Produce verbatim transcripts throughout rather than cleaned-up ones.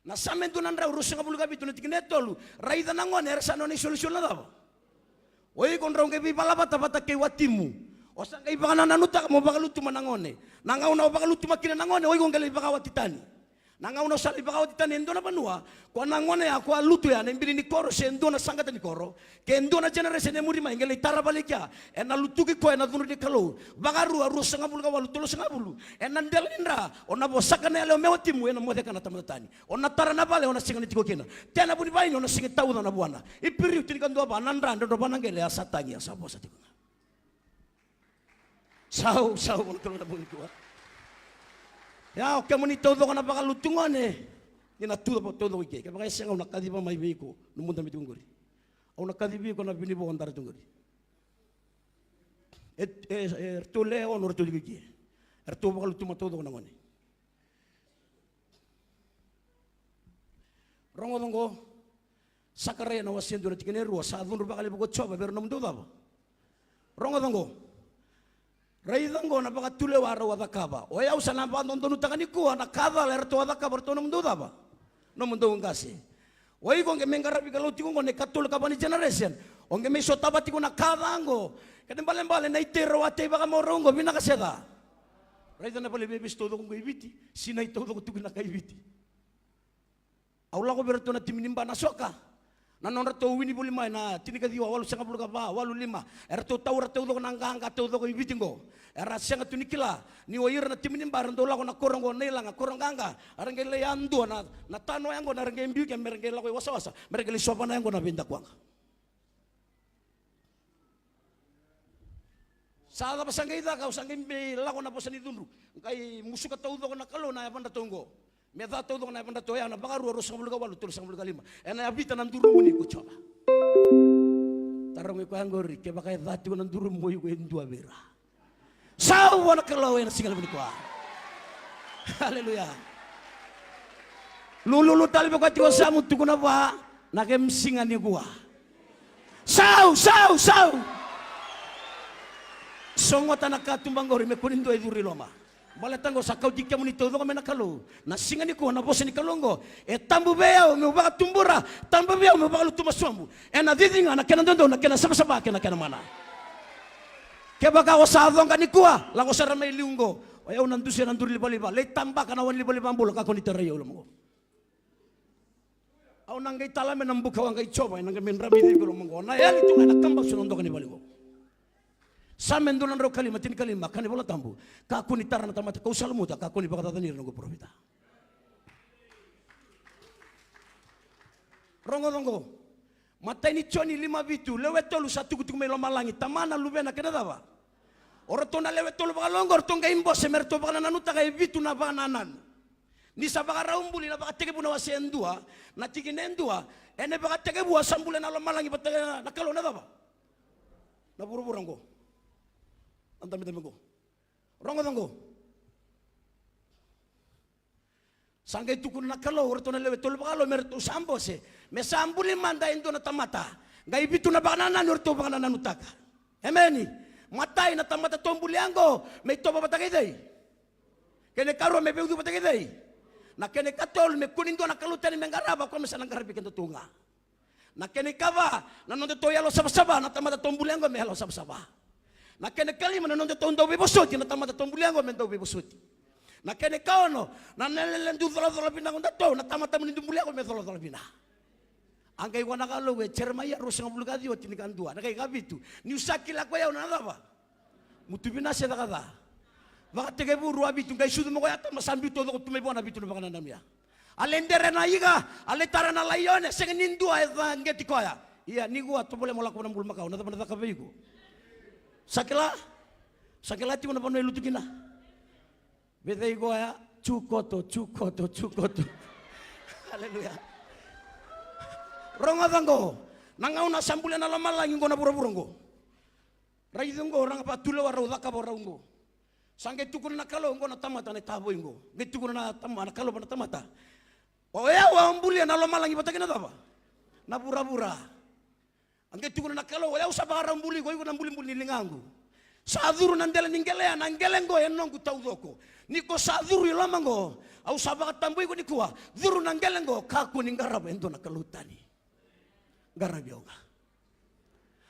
Na Same dua na drau ruasagavulu ka vitu na tikina e tolu. Raica na gone era sa nona isolisoli na cava? O iko drau qai veivala vata vata kei watimu. O sa qai vakanananutaka mo vakalutuma na gone. Na gauna o vakalutuma kina na gone, o iko qai lai vakawati tani. Na gauna o sa lai vakawati tani e dua na vanua, ko na gone ya ko a lutu ya na ibili ni koro se dua na saqata ni koro, ke dua na generation e muri mai qai lai tara vale i kea, ena lutuki koya ena cudru ni Kalou. Vakarua, ruasagavulu ka walu, tolusagavulu. Ena dela ni dra, o na vosaka na yalewa me watimu, ena moce ka na tamata tani. O na tara na vale, o na sega ni tiko kina. Tea na vunivaini, o na sega ni tauca na vuana. Iperiu tinikadua va, na dra, drodro va na qele, a sa tagi, a sa vosa tiko ga. Sau, sau, vua na Kalou na bogi nikua. Ia, o kemuni taucoko na vakalutu gone, ni na tu taucoko i ke. Kevaka e sega, au na kaciva mai vei iko, nomu dabe tiko qori. Au na kacivi iko na vinivo dara tiko qori. E, e, e, ratou le ono ratou tiko i ke. Ratou vakalutuma taucoko na gone. Rogoca oqo, Sakaraia na wase dua na tikina e rua, sa cudru vakalevu ko Jiova vei ira na nomudou cava? Rogoca oqo. Raica oqo na vakatulewa rau a cakava. O yau sa na vakadodonutaka nikua na ka cala eratou a cakava ratou nomudou cava? Nomudou qase. O iko qai mai qaravi Kalou tiko oqo na ikatolu ka va ni generation. O qai mai sotava tiko na ka ca oqo. Kena ibalebale na itei rau a tei vakamau rau oqo, vinaka se ca? Raica na vale vevesi taucoko oqo i Viti. Sinai taucoko tu kina na kai Viti. Au lako vei iratou na timi ni ba na soka. Na nodratou wini voli mai na tinikaciwa walusagavulu ka va, walu lima. Eratou taura taucoko na qaqa taucoko i Viti qo. Era sega tu ni kila ni o ira na timi ni ba era dau lako na koro qo na ilaga, koro qaqa. Era qai lai yadua na, na tanoa yaqona era qai biu ke me ra qai lako i wasawasa. Me ra qai lai sovana yaqona vei dakuwaqa. Sa cava sa qai caka, au sa qai mai lako na vosa ni cudru. Qai musuka taucoko na Kalou na yavadratou qo. Me ca taucoko na yavadratou ya na Vakarua ruasagavulu ka walu, tolusagavulu ka lima. Ena yavita na durumuni ko Jiova. Tarogi koya qori, kevaka e ca tiko na durumu, o iko e dua vei ira. Sa vua na Kalou ena siga levu nikua. Aleluya. Lululu tale vei koya tiko yasamu, tukuna vua, na kemu siga nikua. Sau, sau, sau. Sogota na katuba qori me kua ni dua e curu i loma. Baleta qo sa kauti kemuni taucoko mai na Kalou. Na siga nikua na vosa ni Kalou qo. E tabu vei au meu vakatubura, tabu vei au meu vakalutuma sobu. Ena cici ga na kena dodonu, na kena savasava kei na kena mana. Kevaka o sa coqa nikua, lako sara mai liu qo. O yau na dusia na duru livaliva, lai tabaka na wani livaliva bula, kakua ni tarai au loma qo. Au na qai tala mai na buka, au a qai Jiova, ena qai mai dramici iko loma qo. Na yali tu ga ena kabasu na doka ni vale qo. Same dua na drau ka lima, tinikalima, kaya na iVola Tabu. Kakua ni tara na tamata kau sa lumuta, kakua ni vakacacani ira na noqu parofita. Rogoca oqo. Matai ni Joni lima vitu, lewe tolu sa tukutuku mai lomalagi, Tamana, Luvena kei na cava? O ratou na lewe tolu vakalogo, o ratou qai bose me ratou vakanananutaka e vitu na vakanananu. Ni sa vakarau buli na Vakatekivu na wase e dua, na tikina e dua, ena ivakatekivu a sa bulia na lomalagi vata kei na Kalou na cava? Na vuravura oqo. Na dabedabe oqo. Rogoca oqo. Sa qai tukuna na Kalou, o ratou na lewe tolu vakalotu me ratou sa bose. Me sa buli mada e dua na tamata. Qai vitu na vakanananu eratou vakanananutaka. Emeni. Matai, na tamata tou bulia oqo, me itovo vata kei cei? Kena ikarua, me veiucui vata kei cei? Na kena ikatolu, me kua ni dua na kalou tani me qarava, o koya me sa na qaravi kedatou ga. Na kena ikava, na nodatou yalo savasava, na tamata tou bulia oqo me yalo savasava. Na kena ikalima, na nodatou dau veivosoti, na tamata tou bulia oqo me dau veivosoti. Na kena ikaono, na nele, nele dau colacola vinaka o datou, na tamata moni dau bulia oqo me colacola vinaka. A qai vua na Kalou e Jeremaia ruasagavulu ka ciwa, tinikadua, na kai kavitu. Niu sa kila ko i au na cava? Mutu vina se caka ca. Vakatekivu rua vitu, qai sucu mai ko i Atama, sa biu taucoko tu mai vua na vitu na vakanananu ya. A lai dere na ika, a lai tara na laione, sega ni dua e caqeti koya. Ia, nikua, tovolea mo lako vua na bulumakau, na cava na caka vei iko? Sa kila? Sa kila tiko na vanua e lutu kina? Vei cei koya? Jukoto, Jukoto, Jukoto. Aleluya. Rogoca oqo. Na gauna sa bulia na lomalagi oqo, na vuravura oqo. Raica oqo, ra ga vakatulewa rau, cakava rau oqo. Sa qai tukuna na Kalou oqo na tamata na itavoi oqo. Qai tukuna na tama-, na Kalou vua na tamata. O yau au bulia na lomalagi vata kei na cava? Na vuravura. A qai tukuna na Kalou, o yau sa vakarau buli iko, iko na bulibuli ni ligaqu. Sa curu na dela ni qele ya, na qele oqo e noqu taucoko. Ni ko sa curu i loma oqo, Au sa vakatabui iko nikua, curu na qele qo, kakua ni qarava e dua na kalou tani. Qaravi au ga.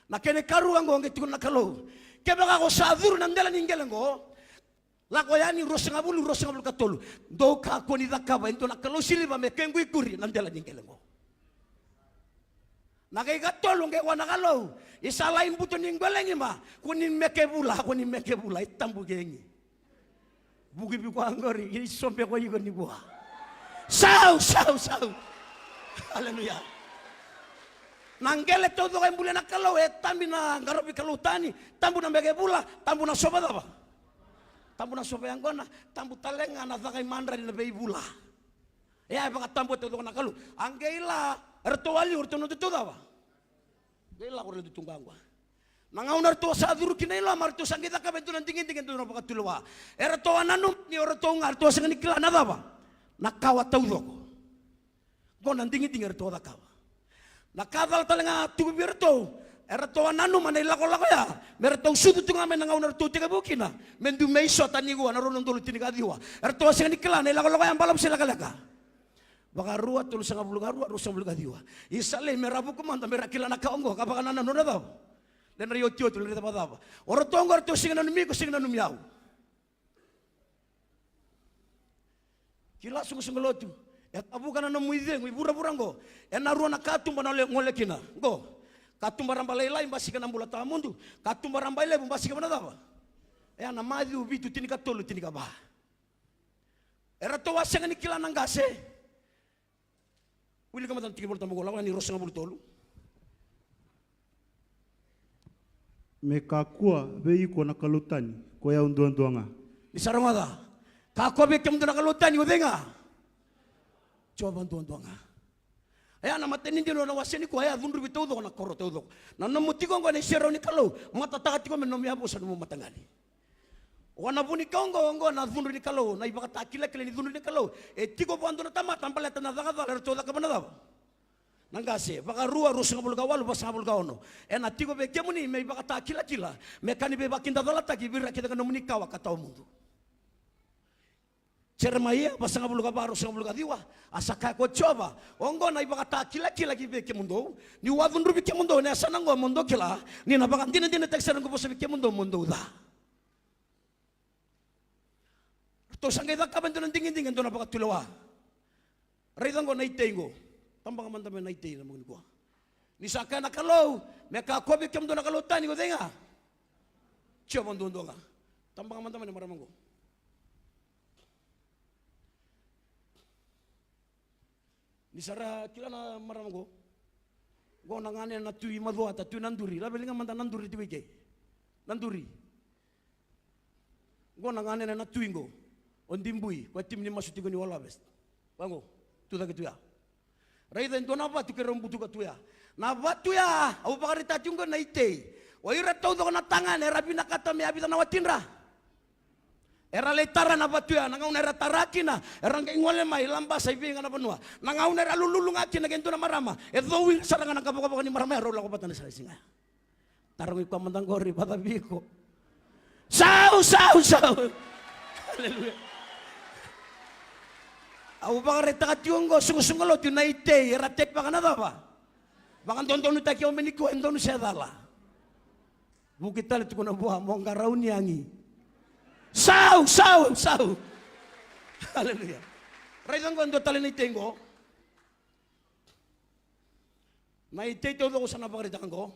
Na kena ikarua qo, qai tukuna na Kalou, kevaka ko sa curu na dela ni qele qo, Lako Yani ruasagavulu, ruasagavulu ka tolu. Dou kakua ni cakava e dua na kalou siliva me kequ ikuri na dela ni qele qo. Na kei katolu qai vua na Kalou, i sa lai buto ni qele qima, ko ni meke vula, ko ni meke vula, e tabu kegi. Vuki vei koya qori, i sobe ko iko nikua. Sau, sau, sau. Aleluya. Na qele taucoko e bulia na Kalou, e tabu na qaravi kalou tani, tabu na meke vula, tabu na sova cava. Tabu na sova yaqona, tabu tale ga na caka i madrali na veivula. E a vakatabu e taucoko na Kalou. A qei la, eratou a liu, eratou na dutu cava. Qei la ko ra dutu qaqua. Na gauna eratou sa curu kina i loma, eratou sa qei cakava e dua na digidigi, e dua na vakatulewa. Eratou a nanuma ni o ratou ga, eratou a sega ni kila na cava. Na kawa taucoko. Qo na digidigi eratou a cakava. Na ka cala tale ga tuku vei iratou, eratou a nanuma na ilakolako ya me ratou sucu tu ga mai na gauna eratou tekivu kina me dua me isota nikua na rua na udolu tinikaciwa. Eratou a sega ni kila na ilakolako ya balavu se lekaleka. Vakarua, tolusagavulu ka rua, ruasagavulu ka ciwa. I sa lei me ra vuku mada me ra kila na ka oqo ka vakanananu na cava. Le na iotioti, le na cavacava. O ratou oqo eratou sega ni nanumi iko, sega ni nanumi au. Kila, soqosoqo lotu. E tavuka na nomu icegu i vuravura oqo ena rua na katuba na gole kina. Oqo, katuba raba lailai, basika na bula tawamudu. Katuba raba ilevu, basika na cava. E a na Maciu vitu, tinikatolu, tinikava. Eratou a sega ni kila na qase. Wilika mada na tiki Volatabu qo, Lako Yani ruasagavulu tolu. Me kakua vei iko na kalou tani, ko i au duadua ga. Ni sa rogoca. Kakua vei kemudou na kalou tani, o cei ga? Jiova duadua ga. Aya na matanidina na wase nikua, aya cudruvi taucoko na koro taucoko. Na nomu tiko oqo ena iserau ni Kalou, matataka tiko me nomu yavusa nomu mataqali. O na vu ni ka oqo, oqo na cudru ni Kalou, na ivakatakilakila ni cudru ni Kalou. E tiko vua dua na tamata baleta na caka cala eratou cakava na cava. Na qase, Vakarua, ruasagavulu ka walu, vasagavulu ka ono. Ena tiko vei kemuni me ivakatakilakila, me ka ni veivakidacalataki vei ira kece ga nomuni kawa ka tawamudu. Jeremaia vasagavulu ka va, ruasagavulu ka ciwa. A sa kaya ko Jiova, oqo na ivakatakilakila ki vei kemudou, niu a cudruvi kemudou ena yasana oqo mo dou kila, ni na vakadinadinataki sara noqu vosa vei kemudou mo dou ca. Ratou sa qai cakava e dua na digidigi, e dua na vakatulewa. Raica oqo na itei oqo. Tabaka mada mai na itei na bogi nikua. Ni sa kaya na Kalou, me kakua vei kemudou na kalou tani, ko cei ga? Jiova duadua ga. Tabaka mada mai na marama oqo. Ni sa ra kila na marama oqo. Oqo na gane na Tui Macuata, Tui Naduri. Lave liga mada Naduri tiko i ke. Naduri. Oqo na gane na Tui oqo. O Dibui, ko e timi ni masu tiko ni Wallabest. Vaqo, tu cake tu ya. Raica e dua na vatu keirau butuka tu ya. Na vatu ya, au vakaraitaka tiko oqo na itei. O ira taucoko na tagane, era vinakata me a vica na watidra. Era lai tara na vatu ya, na gauna era tara kina, era qai gole mai Labasa i vei ga na vanua. Na gauna era lululu ga kina kei dua na marama, e cou ira sara ga na kavokavoka ni marama ya, rau lako vata na sara siga ya. Tarogi koya mada qori, vacavi iko. Sau, sau, sau. Aleluya. Au vakaraitaka tiko oqo, soqosoqo lotu, na itei, era tei vaka na cava? Vakadodonutaki au me nikua, e donu se cala. Vuki tale, tukuna vua, mo qarauni agi. Sau, sau, sau. Aleluya. Raica oqo e dua tale na itei oqo. Na itei taucoko sa na vakaraitaka oqo.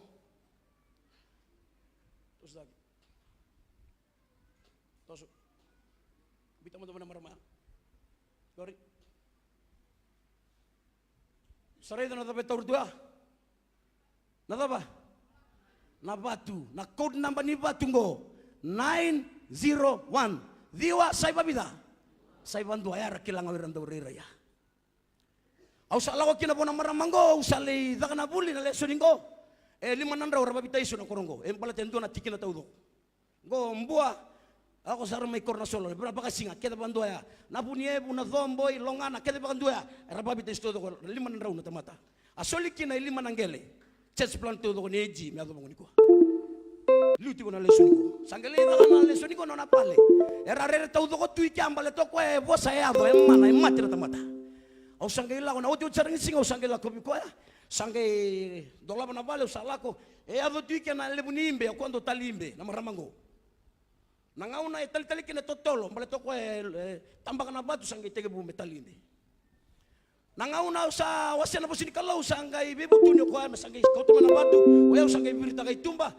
Toso cake. Toso. Biuta mada mai na marama ya. Qori. Sa raica na cava e taura tu ya? Na cava? Na vatu. Na code number ni vatu qo, nine zero one. Ciwa sa i vavica? Sa i vadua. Era kila ga o ira dau rairai ya. Au sa lako kina vua na marama qo, au sa lai caka na vuli na lesoni qo. E lima na drau era vavitaiso na koro qo. E baleta e dua na tikina taucoko. Qo Bua, lako sara mai Koronasola, vaka, vakasiga, kece vakadua ya. Navunievu, Nacoboi, Logana, kece vakadua ya. Era vavitaiso taucoko, lima na drau na tamata. A soli kina e lima na qele. Church plant taucoko ni A G me yacova qo nikua. Liu tiko na lesoni qo. Sa qai lai caka na lesoni qo na nona pale. Era rere taucoko tu i kea baleta o koya e vosa, e yaco, e mana, e mate na tamata. Au sa qai lako na otioti sara ni siga, au sa qai lako vei koya. Sa qai dolava na vale, au sa lako. E yaco tu i kea na levu ni ibe, o koya dau tali ibe, na marama qo. Na gauna e talitali kina e totolo, baleta o koya e, e tabaka na vatu, sa qai tekivu me tali ibe. Na gauna au sa wasea na vosa ni Kalou, sa qai veivutuni o koya me sa qai kauta mai na vatu, o yau sa qai viritaka i tuba.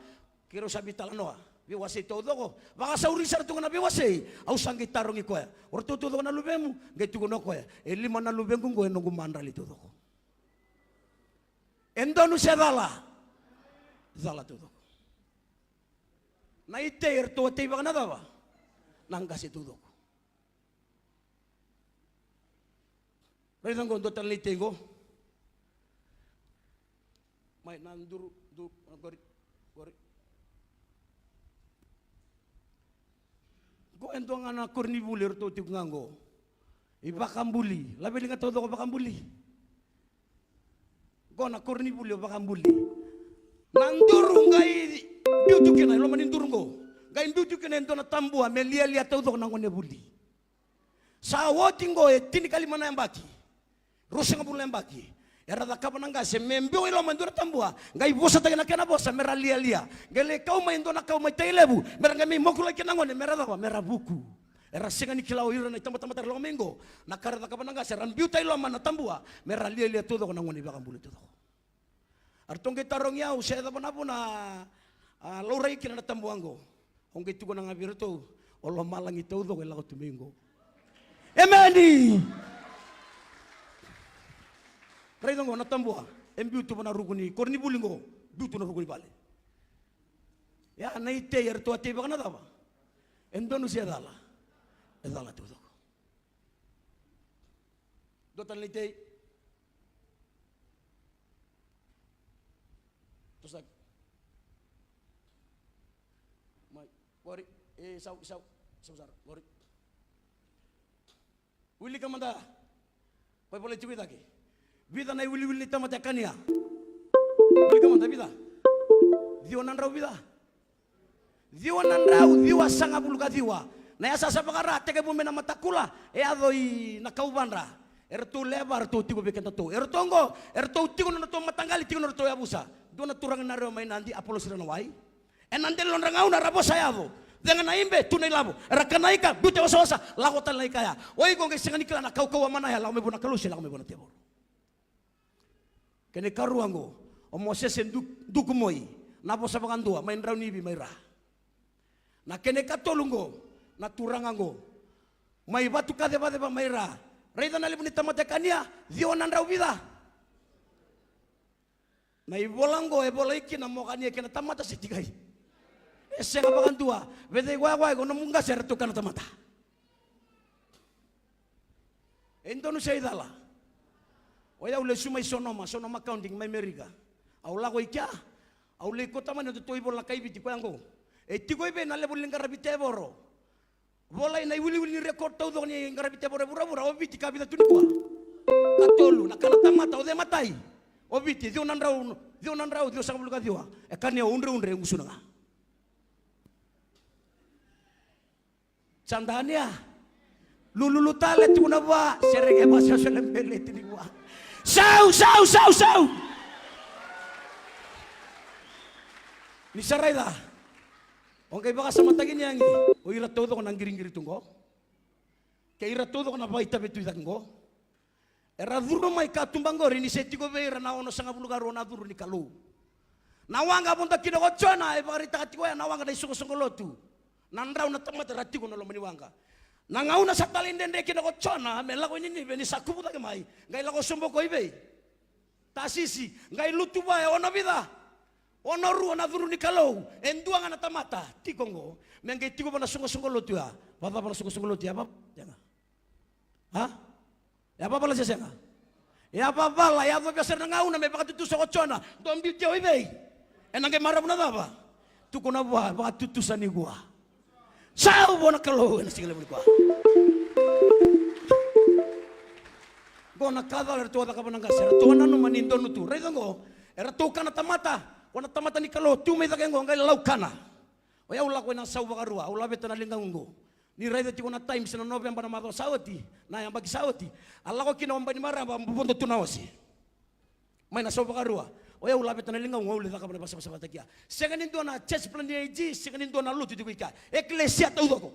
Keirau sa veitalanoa, veiwasei taucoko, vakasauri sara tu ga na veiwasei. Au sa qai tarogi koya, o ratou taucoko na luvemu? Qai tukuna o koya, e lima na luvequ qo e noqu madrali taucoko. E donu se cala? Cala taucoko. Na itei eratou a tei vaka na cava? Na qase taucoko. Raica qo, dua tale na itei qo. Mai na duru, duru, qori, qori. Qo e dua ga na koronivuli eratou tiko ga qo. I vakabuli, laveliga taucoko vakabuli. Qo na koronivuli o vakabuli. Na duru qai biu tu kina, e loma ni duru qo. Qai biu tu kina e dua na tabua me lialia taucoko na gone vuli. Sa oti qo e tinikalima na yabaki, ruasagavulu na yabaki. Era cakava na qase me biu i loma e dua na tabua, qai vosataki na kena vosa me ra lialia. Qai lai kau mai e dua na kau mai Tailevu, me ra qai mai mokulaki kina na gone, me ra cava? Me ra vuku. Era sega ni kila o ira na itabatamata era lako mai qo, na ka ra cakava na qase, era biuta i loma na tabua me ra lialia taucoko na gone i vakabuli taucoko. Eratou qai tarogi au se cava na vuna a laurai kina na tabua qo. Au qai tukuna ga vei iratou, o lomalagi taucoko e lako tu mai qo. Emeni. Raica qo na tabua e biu tu va na ruku ni koronivuli qo, biu tu na ruku ni vale. Ia na itei eratou a tei vaka na cava? E donu se cala? E cala taucoko. Dua tale na itei. Tosa. Mai, qori, e, sau, sau, sau sara, qori. Wilika mada. Koya volai tiko i cake. Vica na iwiliwili ni tamata e kania? Wilika mada, vica? Ciwa na drau vica? Ciwa na drau ciwasagavulu ka ciwa. Na yasayasa vaka-Ra, tekivu mai na Matakula, e yaco i Nakauvadra. Eratou lewe va eratou tiko vei kedatou. Eratou qo, eratou tiko na nodratou mataqali, tiko na nodratou yavusa. Dua na turaga na Rewa mai Nadi, Apolosi Ranawai. Ena dela ni nodra gauna era vosa yaco. Cega na ibe, tu na ilavo. Era kana ika, biuta wasawasa, lako tale na ika ya. O iko qai sega ni kila na kaukauwa mana ya, lako mai vua na Kalou se lako mai vua na tevoro. Kena ikarua qo, o Mosese Du-, Dukumoi, na vosa vakadua mai Draunivi mai Ra. Na kena ikatolu qo, na turaga qo mai Vatukacevaceva mai Ra. Raica na levu ni tamata e kania, ciwa na drau vica? Na ivola qo e volai kina mo kania kina tamata se tikai? E sega vakadua. Vecei koya, koya ko nomu qase eratou kana tamata. E donu se i cala? O yau lesu mai Sonoma, Sonoma County mai Merika. Au lako i kea, au lai kauta mai na nodatou ivola na kai Viti, koya qo. E tiko i vei na level ni qaravi tevoro? Volai na iwiliwili ni record taucoko ni qaravi tevoro e vuravura, o Viti ka vica tu nikua? Ka tolu. Na kana tamata o cei matai? O Viti, ciwa na drau, ciwa na drau ciwasagavulu ka ciwa. E kania o Udreudre e gusuna ga. Sa dania. Lululu tale, tukuna vua, sereka e vakasosole beleti nikua. Sau, sau, sau, sau. Ni sa raica. O qai vakasamataki ni yagi, o ira taucoko na qiriqiri tu qo, kei ira taucoko na vakaitavi tu i cake qo. Era curu mai katuba qori ni se tiko vei ira na onosagavulu ka rua na curu ni Kalou. Na waqa a vodo kina ko Jona, e vakaraitaka tiko ya na waqa na isoqosoqo lotu. Na drau na tamata era tiko na loma ni waqa. Na gauna sa talaidredre kina ko Jona me lako i Ninive, ni sa kuvu cake mai, qai lako sobu ko i vei? Tasisi. Qai lutu vua e ono vica? Ono rua na curu ni Kalou. E dua ga na tamata tiko qo me qai tiko va na soqosoqo lotu ya. Vacava na soqosoqo lotu ya? Vava-, sega. A? E a vavala se sega? E a vavala. E a yacovia sara na gauna me vakatutusa ko Jona. Dou biuti au i vei? Ena qai maravu na cava? Tukuna vua, vakatutusa nikua. Sau vua na Kalou ena siga levu nikua. Qo na ka cala eratou a cakava na qase, eratou a nanuma ni donu tu. Raica qo, eratou kana tamata. O na tamata ni Kalou tu mai cake qo qai laukana. O yau lako ena sau vakarua, au laveta na ligaqu qo. Ni raica tiko na Times na Noveba na macawa sa oti, na yabaki sa oti. A lako kina o Bainimarama, a vodo tu na ose. Mai na sau vakarua. O yau laveta na ligaqu, au lai cakava na vasavasavataki ya. Sega ni dua na church plant ni A G, sega ni dua na lotu tiko i kea. Ekelesia taucoko.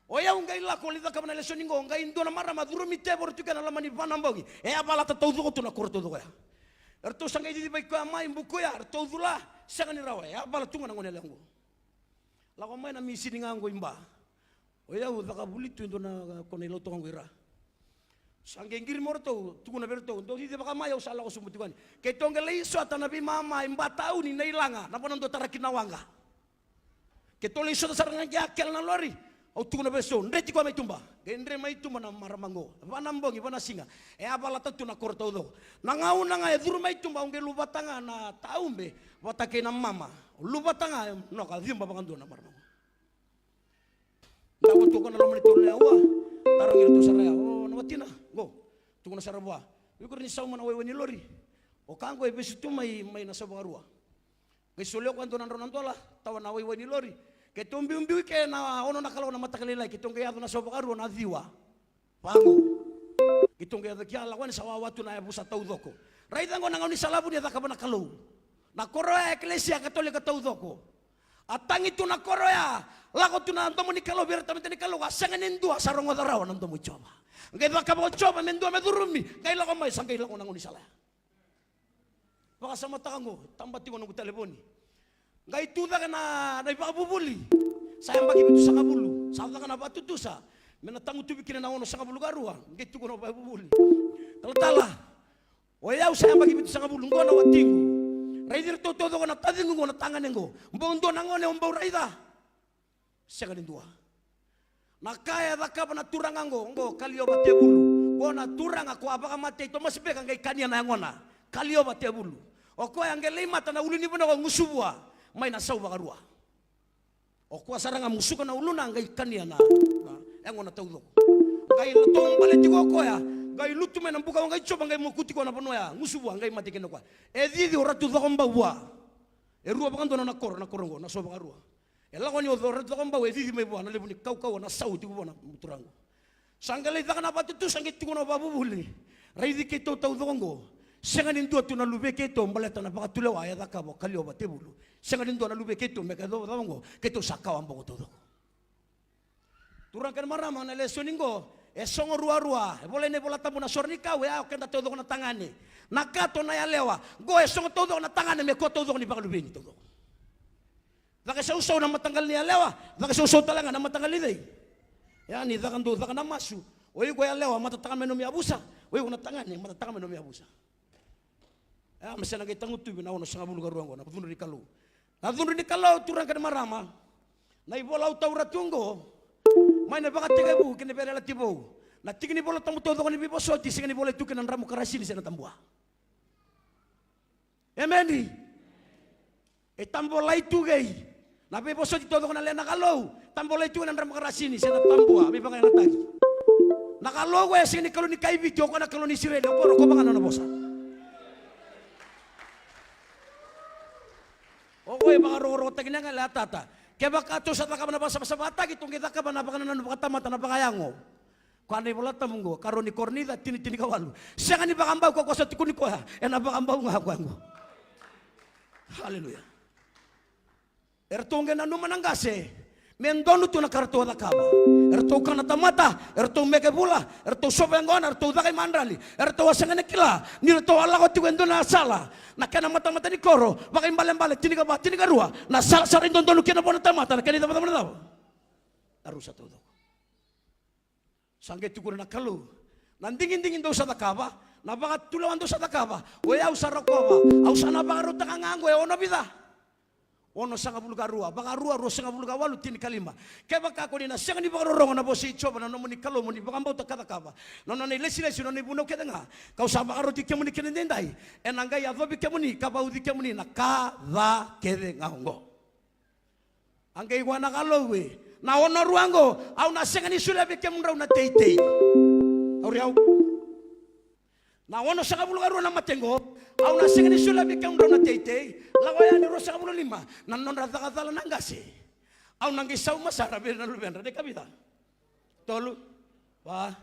O yau qai lako lai cakava na lesoni qo, qai dua na marama curumi tevoro tu kea na loma ni va na bogi. E a valata taucoko tu na koro taucoko ya. Eratou sa qai cicivaki koya mai, bukuya, eratou cula, sega ni rawa, e a vala tu ga na gone yalewa qo. Lako mai na misini ga qo i Ba. O yau caka vuli tu e dua na kona i Lautoka qo i ra. Sa qai qiri mo ratou, tukuna vei ratou, dou cicivaka mai, au sa lako sobu tiko yani. Keitou qai lai sota na veimama i Ba tauni, na ilaga, na vanua dou tara kina na waqa. Keitou lai sota sara ga kea, kele na lori. Au tukuna vei Sou, dreti koya mai tuba. Qai dre mai tuba na marama qo. Va na bogi, va na siga. E a valata tu na koro taucoko. Na gauna ga e curu mai tuba, au qai luvata ga na taube vata kei na mama. Luvata ga, e noka, ciba vakadua na marama qo. Dau tu ko na loma ni tolu na aua. Tarogi ratou sara ya. O, na watina qo. Tukuna sara vua. Vei iko, ni sauma na waiwai ni lori. O ka qo e vesu tu mai, mai na sau vakarua. Qai solia koya dua na drau na dola, tawa na waiwai ni lori. Keitou biubiu i ke na ono na kaloko na mataka lailai, keitou qai yaco na sau vakarua na ciwa. Vaqo. Keitou qai yaco kea, lako yani sa wawa tu na yavusa taucoko. Raica qo na gaunisala vuni e cakava na Kalou. Na koro ya, ekelesia Katolika taucoko. A tagi tu na koro ya, lako tu na domo ni Kalou vei ira tamata ni Kalou, a sega ni dua sa rogoca rawa na domo i Jiova. Qai cakava o Jiova me dua me curumi, qai lako mai, sa qai lako na gaunisala ya. Vakasamataka qo, taba tiko noqu talevoni. Qai tu cake na, na ivakavuvuli. Sa yabaki vitusagavulu. Sa caka na vatutusa. Me na tagutuvi kina na onosagavulu ka rua. Qai tu qo na ivakavuvuli. Talatala. O yau sa yabaki vitusagavulu. Qo na watiqu. Raici iratou taucoko na taciqu qo, na tagane qo. Bau dua na gone o bau raica. Sega ni dua. Na ka e cakava na turaga qo, qo Kaliova Tevulu. Qo na turaga ko a vakamatei Tomasi Beka qai kania na yagona. Kaliova Tevulu. O koya qai lai mata na ulunivanua ko Gusuvua. Mai na sau vakarua. O koya sara ga musuka na uluna qai kania na, na yagona taucoko. Qai latou bale tiko o koya. Qai lutu mai na buka o qai Jiova qai mokuti koya na vanua ya. Gusuvua qai mate kina o koya. E cici o Ratu Cakobau vua. E rua vakadua na koro, na koro qo, na sau vakarua. E lako ni o Ratu Cakobau, e cici mai vua na levu ni kaukauwa, na sau tiko vua na turaga. Sa qai lai caka na vatutusa, sa qai tiko na vakavuvuli. Raici keitou taucoko qo. Sega ni dua tu na luvei keitou baleta na vakatulewa e cakava o Kaliova Tevulu. Sega ni dua na luvei keitou me ka cava cava qo. Keitou sa kawa boko taucoko. Turaga kei na marama, na lesoni qo e sogo ruarua. E volai na iVola Tabu na sore ni kau e a o keda taucoko na tagane. Na kato na yalewa. Qo e sogo taucoko na tagane me kua taucoko ni vakaluveni taucoko. Caka sausau na mataqali ni yalewa, caka sausau tale ga na mataqali ni cei? Ia ni caka dou caka na masu. O iko yalewa, matataka mai nomu yavusa. O iko na tagane, matataka mai nomu yavusa. Ia me sa na qai tagutuvi na onosagavulu ka rua qo, na cudru ni Kalou. Na cudru ni Kalou, turaga kei na marama. Na ivola au taura tu qo. Mai na Vakatekivu kei na Veiyalayalati Vou. Na tiki ni Vola Tabu taucoko ni veivosoti, sega ni volai tu kina na dramu karasini se na tabua. Emeni. E tabolai tu kei na veivosoti taucoko na lewe na Kalou. Tabolai tu kei na dramu karasini se na tabua, veivakayagataki. Na Kalou qo e sega ni Kalou ni kai Viti, o koya na Kalou ni Isireli, o koya rokova ga na nona vosa. O koya e vakarokorokotaki na gale a tata. Kevaka tou sa cakava na vakasavasavataki, tou qai cakava na vakanananu vakatamata, na vakayago. Koya na iVola Tabu qo, karua ni Korinica tini, tinikawalu. Sega ni vakabau koya, koya sa tukuni koya, ena vakabau ga koya qo. Aleluya. Eratou qai nanuma na qase me donu tu na ka ratou a cakava. Eratou kana tamata, eratou meke vula, eratou sova yaqona, eratou caka imadrali. Eratou a sega ni kila ni ratou a lako tiko e dua na sala, na kena matamata ni koro, Vakaibalebale tinikava, tinikarua. Na sala sara e dodonu kina vua na tamata, na kena icavacava na cava? Na rusa taucoko. Sa qai tukuna na Kalou, na digidigi dou sa cakava, na vakatulewa dou sa cakava, o yau sa rokova. Au sa na vakarautaka ga qo e ono vica? Onosagavulu ka rua, Vakarua ruasagavulu ka walu, tinikalima. Kevaka ko ni na sega ni vakarorogo na vosa i Jiova na nomuni Kalou mo ni vakabauta ka cakava na nona ilesilesi, na nona ivunau kece ga, kau sa vakaroti kemuni kina daidai, ena qai yacovi kemuni ka vauci kemuni na ka ca kece ga oqo. A qai koya na Kalou e, na ono rua oqo, au na sega ni solia vei kemudrau na teitei. Au ri au. Na onosagavulu ka rua na mate qo, au na sega ni solia vei kemudrau na teitei. Lako yani ruasagavulu lima na nodra caka cala na qase. Au na qai sauma sara vei ira na luvedra. Na ikavica? Tolu, va,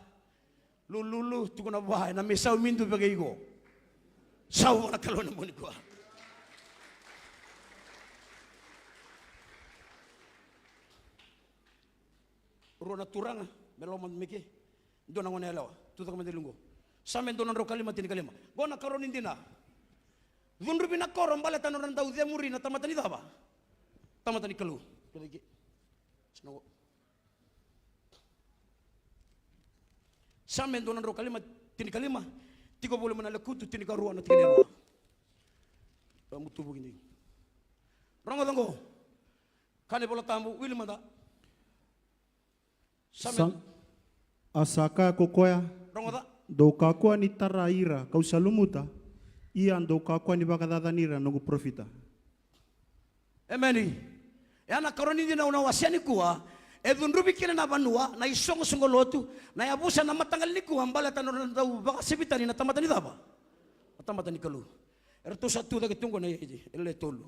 lululu, tukuna vua, ena mai saumi dua vei iko. Sau vua na Kalou ena bogi nikua. Rua na turaga me lako mada mai ke. Dua na gone yalewa, tucake mada e liu qo. Same dua na drau ka lima, tinikalima. Qo na karoni dina. Cudruvi na koro baleta na nodra dau cemuri na tamata ni cava? Tamata ni Kalou. Kece ke. Sina qo. Same dua na drau ka lima, tinikalima. Tiko voli mai na Lekutu tinikarua na tikina e rua. Vamutuvuki ni. Rogoca qo. Ka ni Vola Tabu, wili mada. Same. Sa, a sa kaya ko koya, rogoca. Dou kakua ni tara ira ka'u sa lumuta, ia dou kakua ni vakacacani ira na noqu parofita. Emeni. E a na karoni dina au na wasea nikua, e cudruvi kina na vanua, na isoqosoqo lotu, na yavusa, na mataqali nikua, baleta na nodra dau vakasevitani na tamata ni cava? Na tamata ni Kalou. Eratou sa tucake tu qo na iyai e le tolu.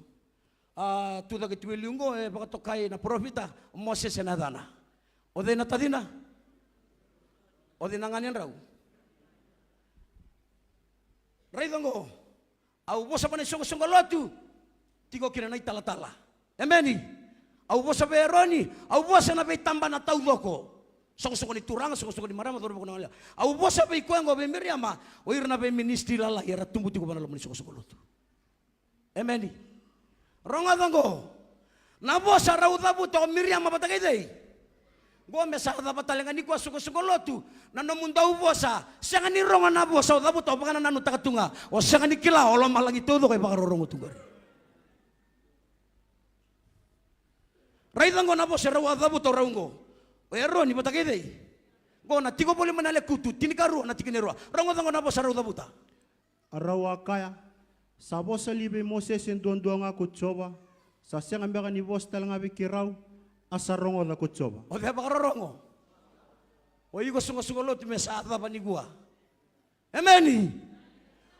A tucake tu e liu qo e vakatokai na parofita, Mosese na yacana. O cei na tacina? O cei na ganedrau? Raica qo. Au vosa vua na isoqosoqo lotu, tiko kina na italatala. Emeni. Au vosa vei Eroni, au vosa na veitabana taucoko. Soqosoqo ni turaga, soqosoqo ni marama, cauravou, na gone yalewa. Au vosa vei koya qo, vei Miriama, o ira na veiministry lalai era tubu tiko va na loma ni soqosoqo lotu. Emeni. Rogoca qo. Na vosa rau cavuta o Miriama vata kei cei? Qo me sa cava tale ga nikua, soqosoqo lotu, na nomu dau vosa, sega ni rogo na vosa o cavuta, o vakanananutaka tu ga. O sega ni kila, o lomalagi taucoko e vakarorogo tu qori. Raica qo na vosa rau a cavuta o rau qo. O Eroni vata kei cei? Qo na tiko voli mai na Lekutu tinikarua na tikina e rua. Rogoca qo na vosa rau cavuta. A rau a kaya, sa vosa li vei Mosese duadua ga ko Jiova, sa sega beka ni vosa tale ga vei keirau, a sa rogoca ko Jiova. O cei vakarorogo? O iko soqosoqo lotu me sa cava nikua. Emeni.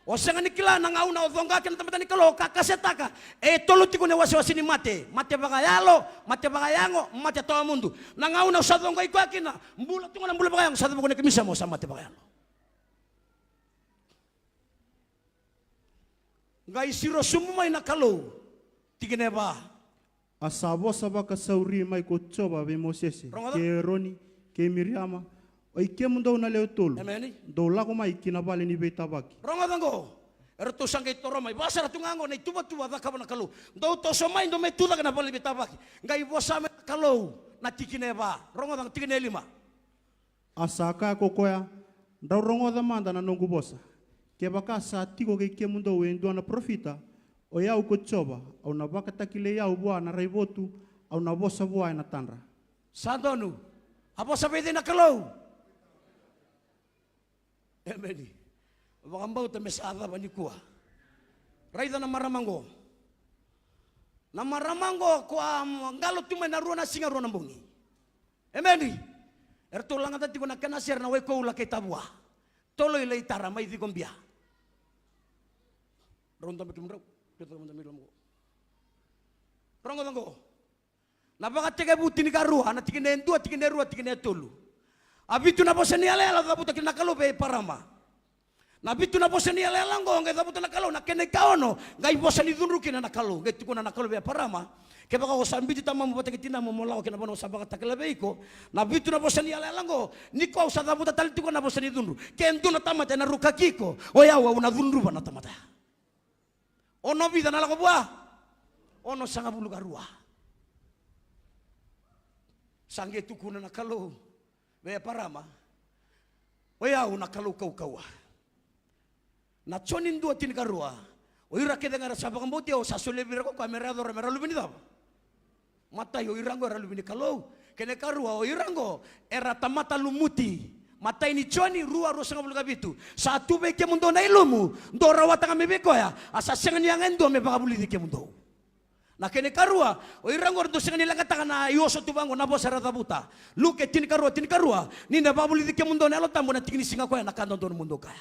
O sega ni kila na gauna o coqa kina na tamata ni Kalou, o kakasetaka. E tolu tiko na iwasewase ni mate. Mate vakayalo, mate vakayago, mate tawamudu. Na gauna o sa coqai koya kina, bula tu ga na bula vakayago, sa cavuka na kemu isema o sa mate vakayalo. Qai siro sobu mai na Kalou. Tikina e va. A sa vosa vakasauri mai ko Jiova vei Mosese, rogoca, kei Eroni, kei Miriama, o i kemudou na lewe tolu. Emeni. Dou lako mai ki na vale ni veitavaki. Rogoca qo. Eratou sa qai toro mai. Vakasara tu ga qo na ituvatuva a cakava na Kalou. Dou toso mai, dou mai tu cake na vale ni veitavaki. Qai vosa mai na Kalou na tikina e va. Rogoca na tikina e lima. A sa kaya ko koya, drau rogoca mada na noqu vosa. Kevaka sa tiko kei kemudou e dua na parofita, o i au ko Jiova, au na vakatakilai au vua na raivotu, au na vosa vua ena tadra. Sa donu. A vosa vei cei na Kalou? Emeni. Vakabauta me sa cava nikua. Raica na marama qo. Na marama qo ko a qalo tu mai na rua na siga rua na bogi. Emeni. Eratou lagata tiko na kena sere na wai koula kei tavua. Toloi lai tara mai ciko bia. Rau dabe kemudrau. Rau dabe kemudrau. Rogoca qo. Na Vakatekivu tinikarua, na tikina e dua, tikina e rua, tikina e tolu. A vitu na vosa ni yalayala cavuta kina na Kalou vei Eparama. Na vitu na vosa ni yalayala oqo, qai cavuta na Kalou, na kena ikaono, qai vosa ni cudru kina na Kalou, qai tukuna na Kalou vei Eparama. Kevaka o sa biuti tamamu vata kei tinamu mo lako ki na vanua au sa vakatakila vei iko. Na vitu na vosa ni yalayala oqo, nikua au sa cavuta tale tiko na vosa ni cudru. Ke dua na tamata ena rukaki iko, o yau au na cudruva na tamata ya. Ono vica na lako vua? Ono sagavulu ka rua. Sa qai tukuna na Kalou vei Eparama, o yau na Kalou kaukauwa. Na Joni dua tinikarua, o ira kece ga era sa vakabauti au sa solia vei ira ko koya me ra yacova me ra luve ni cava? Matai, o ira qo era luve ni Kalou. Kena ikarua, o ira qo era tamata lumuti. Matai ni Joni rua, ruasagavulu ka vitu. Sa tu vei kemudou na ilumu, dou rawata ga mai vei koya, a sa sega ni yaga e dua me vakavulici kemudou. Na kena ikarua, o ira qo era dou sega ni leqataka na ioso tu vaqo na vosa era cavuta. Luke tinikarua, tinikarua, ni na vakavulici kemudou na Yalo Tabu ena tiki ni siga koya na ka dodonu mo dou kaya.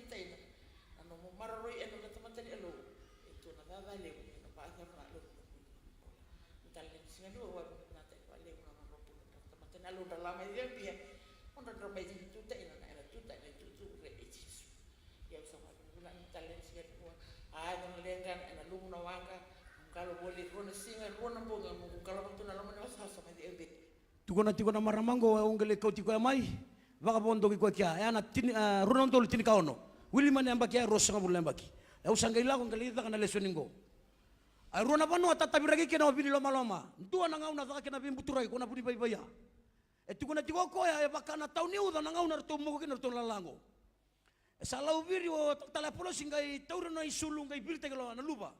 ni taina. Na nomu maroroi ena tamata ni Alou. E tu na cakacaka levu ena vakacava na Alou. Tale ni siga ni ua na tale vakalevu na nomu tamata ni Alou dra la mai Vevia. Odra dra mai tu taina na ena tu taina tu tu re e Jisu. Ia au sa mai vula ni tale ni siga ni ua. A ena leqa ena lumu na waqa. Qalo voli rua na siga rua na bogi noqu qalo vatu na loma ni wasawasa mai Vevia. Tukuna tiko na marama oqo, au qai lai kauti koya mai, vakavodoki koya kea. E a na tini, a, rua na udolu tinikaono. Wili mai na yabaki ya, ruasagavulu na yabaki. E au sa qai lako qai lai caka na lesoni oqo. A rua na vanua tataviraki kina o Vililomaloma. Dua na gauna caka kina veibuturaki, ko na vuni vaivai ya. E tukuna tiko o koya, e vaka na tau ni uca na gauna ratou moku kina ratou na lalago. E sa lau viri o tala Apolosi qai taura na isulu qai viritaki lo na luva.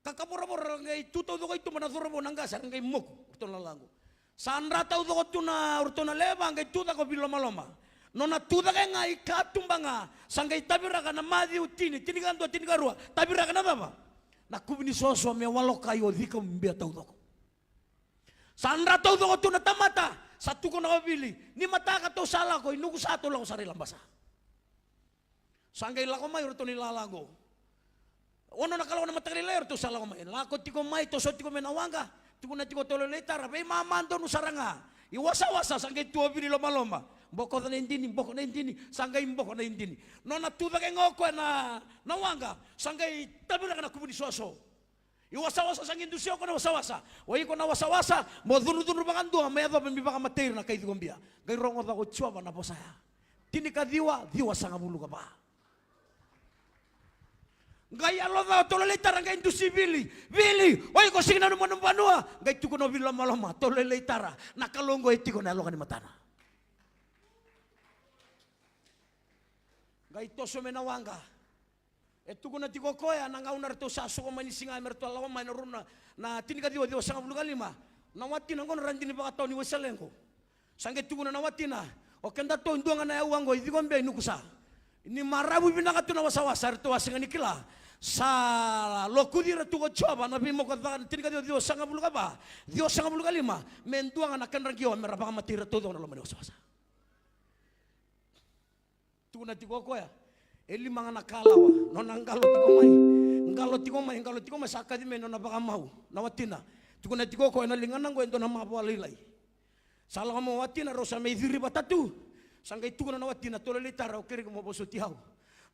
Ka kavoravora qai tu taucoko i tuba na cauravou na qase ra qai moku ratou na lalago. Sa dra taucoko tu na ratou na leva qai tu caka o Vililomaloma. Nona tu caka e ga i katuba ga sa qai taviraka na Maciu tini, tinikadua, tinikarua. Taviraka na cava? Na kuvu ni soso me walokai o cika ubia taucoko. Sa dra taucoko tu na tamata sa tu tukuna o Vili, ni mataka tou sa lako i Nukusa, tou lako sara i Labasa. Sa qai lako mai o ratou na ilala qo. Ono na kaloko na mataka lailai o ratou sa lako mai. Lako tiko mai, toso tiko mai na waqa. Tukuna tiko o Toleleitara, veimama donu sara ga. I wasawasa sa qai tu o Vili lomaloma. Bokoca na idini, boko na idini, sa qai boko na idini. Nona tu cake ga o koya na, na waqa, sa qai taviraka na kuvu ni soso. I wasawasa sa qai dusia o koya na wasawasa. O iko na wasawasa, mo cudrucudru vakadua, me yacova me vakamatei ira na kai cikobia. Qai rogoca ko Jiova na vosa ya. Tinikaciwa, ciwasagavulu ka va. Qai yalo ca o Toleleitara, qai dusi Vili. Vili, o iko sega ni nanuma nomu vanua. Qai tukuna o Vili lomaloma, Toleleitara, na Kalou qo e tiko na yaloka ni matana. Qai toso mai na waqa. E tukuna tiko o koya na gauna ratou sa soko mai ni siga me ratou a lako mai na rua na, na tinikaciwa ciwasagavulu ka lima. Na watina qo na radini vakatawa ni Wesele qo. Sa qai tukuna na watina, o kedatou e dua ga na yaua qo i Cikobia i Nukusa. Ni maravu vinaka tu na wasawasa, eratou a sega ni kila. Sa lokuci ira tu ko Jiova na veimoko caka na tinikaciwa ciwasagavulu ka va, ciwasagavulu ka lima, me dua ga na kedra qio me ra vakamatei ira taucoko na loma ni wasawasa. Tukuna tiko o koya, e lima ga na kalawa, nona qalo tiko mai, qalo tiko mai, qalo tiko mai, sa kaci mai nona vakamau na watina. Tukuna tiko o koya, na ligana qo e dua na mavoa lailai. Sa lako mai o watina, rau sa mai ciri vata tu. Sa qai tukuna na watina, Toleleitara, au kerei iko mo vosoti au.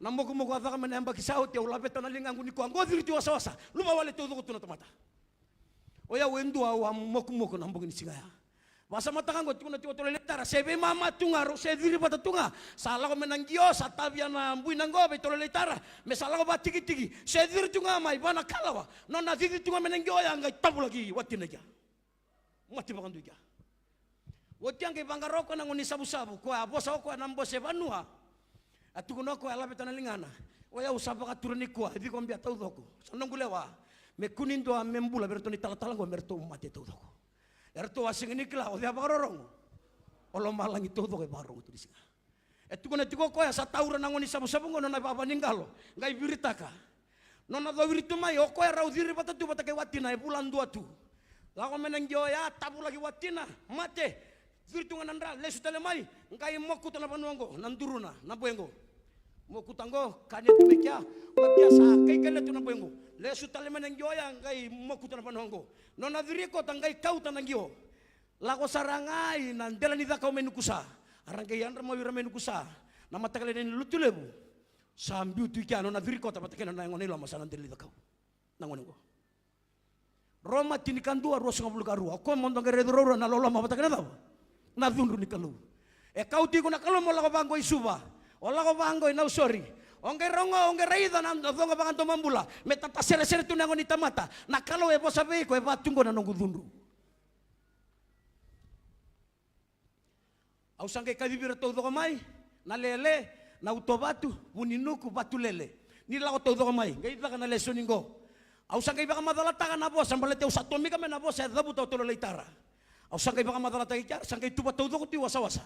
Na mokumoku a caka mai na yabaki sa oti, au laveta na ligaqu nikua, qo ciri tu i wasawasa, luvawale taucoko tu na tamata. O yau e dua au a mokumoku na bogi ni siga ya. Vakasamataka qo, tukuna tiko o Toleleitara, se veimama tu ga, rau se ciri vata tu ga. Sa lako mai na qio, sa tavia na buina qo vei Toleleitara, me sa lako vakatikitiki. Se ciri tu ga mai va na kalawa, nona cici tu ga mai na qio ya, qai tavulaki watina i kea. Mate vakadua i kea. Oti a qai vaqara o koya na gone ni savusavu, koya a vosa o koya na bose vanua. A tukuna o koya, laveta na ligana. O yau sa vakatura nikua, e Cikobia taucoko. Sa noqu lewa. Me kua ni dua me bula vei iratou na italatala qo, me ratou mate taucoko. Eratou a sega ni kila o cei a vakarorogo. O lomalagi taucoko e vakarorogo tu ni siga. E tukuna tiko o koya, sa taura na gone ni savusavu qo nona ivava ni qalo, qai viritaka. Nona cowiri tu mai, o koya rau ciri vata tu vata kei watina, e vula dua tu. Lako mai na qio ya, tavulaki watina, mate. Ciri tu ga na dra, lesu tale mai, qai mokuta na vanua qo, na duruna, na boe qo. Mokuta qo, kania tu mai kea, watia sa kaikaila tu na boe qo. Lesu tale mai na qio ya, qai mokuta na vanua qo. Nona ciri koto, qai kauta na qio. Lako sara ga i na dela ni cakau mai Nukusa. A ra qai yadra mai o ira mai Nukusa. Na mataka lailai ni Lotulevu. Sa biu tu i kea nona ciri koto vata kei na nona yago na iloma sa na dela ni cakau. Na gone qo. Roma tinikadua, ruasagavulu ka rua. O koya mo dou qai raica ruarua na loloma vata kei na cava? Na cudru ni Kalou. E kauti iko na Kalou mo lako vaqo i Suva. O lako vaqo i Nausori. O qai rogo, o qai raica na coqa vakadomobula. Me tataseresere tu na yago ni tamata. Na Kalou e vosa vei iko, e vatu qo na noqu cudru. Au sa qai kacivi ira taucoko mai, Nalele, Nautovatu, Vuninuku, Vatulele. Ni lako taucoko mai, qai caka na lesoni qo. Au sa qai vakamacalataka na vosa, baleta au sa tomika mai na vosa e cavuta o Toleleitara. Au sa qai vakamacalataki kea, sa qai tuva taucoko tu i wasawasa.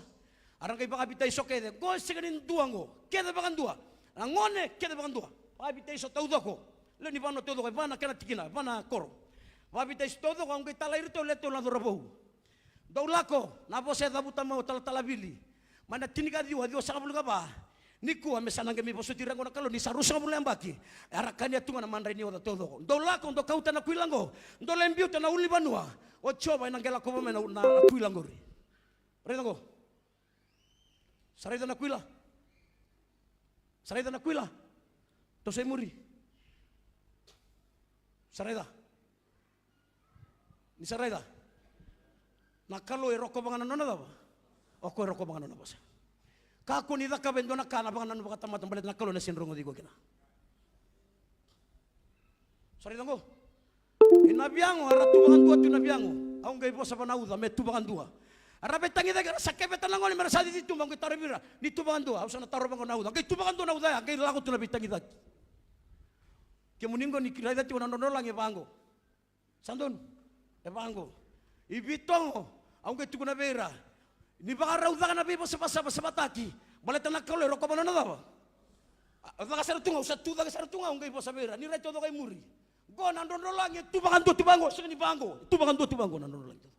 A ra qai vakavitaiso kece, qo e sega ni dua qo, kece vakadua. Na gone, kece vakadua. Vakavitaiso taucoko. Lewe ni vanua taucoko, e va na kena tikina, e va na koro. Vakavitaiso taucoko, au qai talai iratou, lewe tolu na cauravou. Dou lako, na vosa e cavuta mai o talatala Vili. Mai na tinikaciwa, ciwasagavulu ka va. Nikua me sa na qai mai vosoti ira qo na Kalou ni sa ruasagavulu na yabaki. Era kania tu ga na madrai ni oca taucoko. Dou lako, dou kauta na kuila qo. Dou lai biuta na ulunivanua. O Jiova ena qai lakova mai na, na, na kuila qori. Raica qo. Sa raica na kuila. Sa raica na kuila. Toso i muri. Sa raica. Ni sa raica. Na Kalou e rokova ga na nona cava? O koya e rokova ga na nona vosa. Kakua ni cakava e dua na ka na vakanananu vakatamata baleta na Kalou ena sega ni rogoci iko kina. Sa raica qo. E na veiyago, era tu vakadua tu na veiyago. Au qai vosa vua na uca, me tu vakadua. Era veitagicaki, era sa keveta na gone, me ra sa cici tu, au qai tarovi ira. Ni tu vakadua, au sa na tarova qo na uca. Qai tu vakadua na uca ya, qai lako tu na veitagicaki. Kemuni qo ni raica tiko na drodrolagi e vaqo. Sa donu, e vaqo. I Vitogo, au qai tukuna vei ira. Ni vakarau caka na veivosavosa, vosavataki. Baleta na Kalou e rokova na nona cava? A, caka sara tu ga, au sa tu cake sara tu ga, au qai vosa vei ira. Ni rai taucoko i muri. Qo na drodrolagi, e tu vakadua tu vaqo, sega ni vaqo. E tu vakadua tu vaqo na drodrolagi.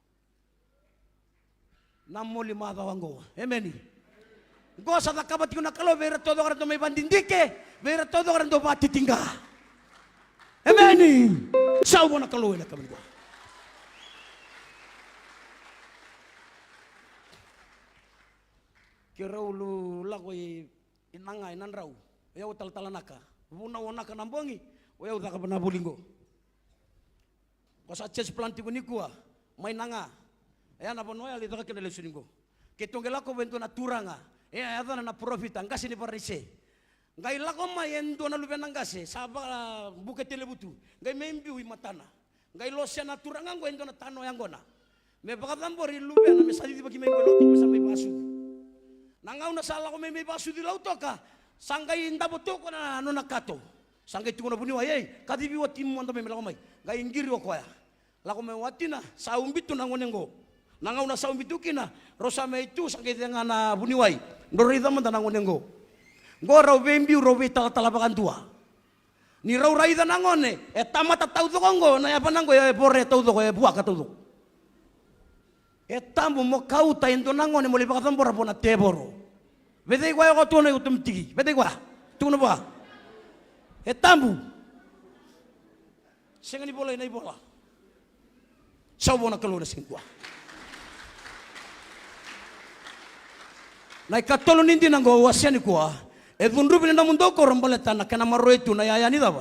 na moli macawa qo. Emeni. Qo sa cakava tiko na Kalou vei ira taucoko era dau mai vadidike, vei ira taucoko era dau vatitiqa. Emeni. Sa vo na Kalou ena kavani qo. Keirau lu lako i, i Naga, i Nadrau. O yau talatala Naka. Vunau o Naka na bogi, o yau caka na vuli qo. Ko sa church plant tiko nikua, mai Naga. E a na vanua ya lai caka kina lesoni qo. Keitou qai lako vei dua na turaga. E a yacana na parofita, qase ni Varanise. Qai lako mai e dua na luvena qase, sa vakabuke televutu. Qai mai biu i matana. Qai losea na turaga qo e dua na tano yaqona. Me vakacabori luvena, me sa cicivaki mai qo i Lautoka, me sa mai vakasucu. Na gauna sa lako mai, mai vakasucu i Lautoka, sa qai davo tu o koya na nona kato. Sa qai tukuna vuniwai, ei, kacivi watimu mada mai me lako mai. Qai qiri o koya. Lako mai watina, sa ubi tu na gone qo. Na gauna sa ubi tu kina, rau sa mai tu, sa qai cega na vuniwai. Drau raica mada na gone qo. Qo rau veibiu, rau veitalatala vakadua. Ni rau raica na gone, e tamata taucoko qo, na yavana qo e vore taucoko, e vuaka taucoko. E tabu mo kauta e dua na gone mo lai vakacabora vua na tevoro. Vecei koya o tukuna, o tomatiki. Vecei koya. Tukuna vua. E tabu. Sega ni volai na ivola. Sa vo na Kalou na siga nikua. Na ikatolu ni dina qo au wasea nikua. E cudruvi na nomudou koro baleta na kena maroroi tu na iyaya ni cava?